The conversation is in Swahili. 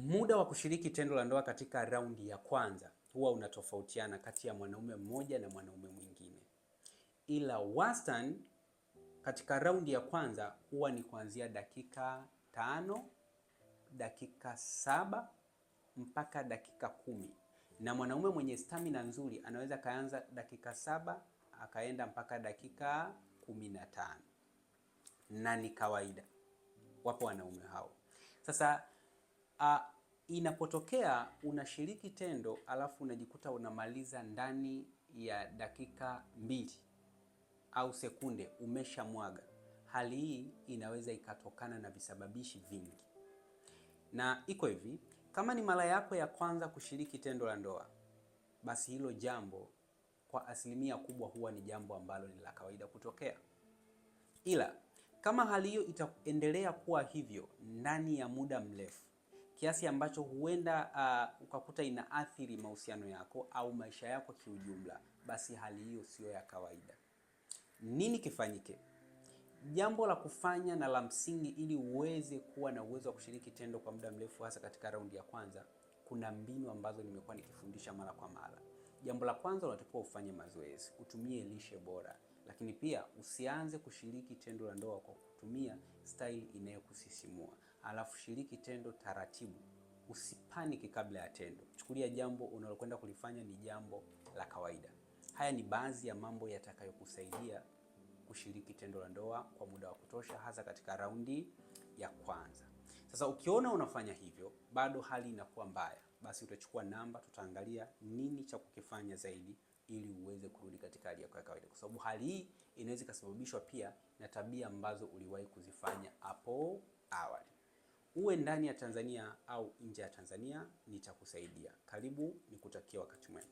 Muda wa kushiriki tendo la ndoa katika raundi ya kwanza huwa unatofautiana kati ya mwanaume mmoja na mwanaume mwingine, ila wastani katika raundi ya kwanza huwa ni kuanzia dakika 5, dakika 7 mpaka dakika 10, na mwanaume mwenye stamina nzuri anaweza kaanza dakika 7 akaenda mpaka dakika 15, na ni kawaida, wapo wanaume hao. Sasa inapotokea unashiriki tendo alafu unajikuta unamaliza ndani ya dakika 2 au sekunde umeshamwaga, hali hii inaweza ikatokana na visababishi vingi, na iko hivi: kama ni mara yako ya kwanza kushiriki tendo la ndoa, basi hilo jambo kwa asilimia kubwa huwa ni jambo ambalo ni la kawaida kutokea, ila kama hali hiyo itaendelea kuwa hivyo ndani ya muda mrefu kiasi ambacho huenda ukakuta inaathiri mahusiano yako au maisha yako kiujumla, basi hali hiyo siyo ya kawaida. Nini kifanyike? Jambo la kufanya na la msingi ili uweze kuwa na uwezo wa kushiriki tendo kwa muda mrefu, hasa katika raundi ya kwanza, kuna mbinu ambazo nimekuwa nikifundisha mara kwa mara. Jambo la kwanza, unatakiwa ufanye mazoezi, utumie lishe bora, lakini pia usianze kushiriki tendo la ndoa kwa kutumia style inayokusisimua. Alafu shiriki tendo taratibu, usipaniki kabla ya tendo. Chukulia jambo unalokwenda kulifanya ni jambo la kawaida. Haya ni baadhi ya mambo yatakayokusaidia kushiriki tendo la ndoa kwa muda wa kutosha, hasa katika raundi ya kwanza. Sasa ukiona unafanya hivyo bado hali inakuwa mbaya, basi utachukua namba, tutaangalia nini cha kukifanya zaidi ili uweze kurudi katika hali yako ya kawaida, kwa sababu hali hii inaweza ikasababishwa pia na tabia ambazo uliwahi kuzifanya hapo awali. Uwe ndani ya Tanzania au nje ya Tanzania, nitakusaidia. Karibu, nikutakia wakati mwema.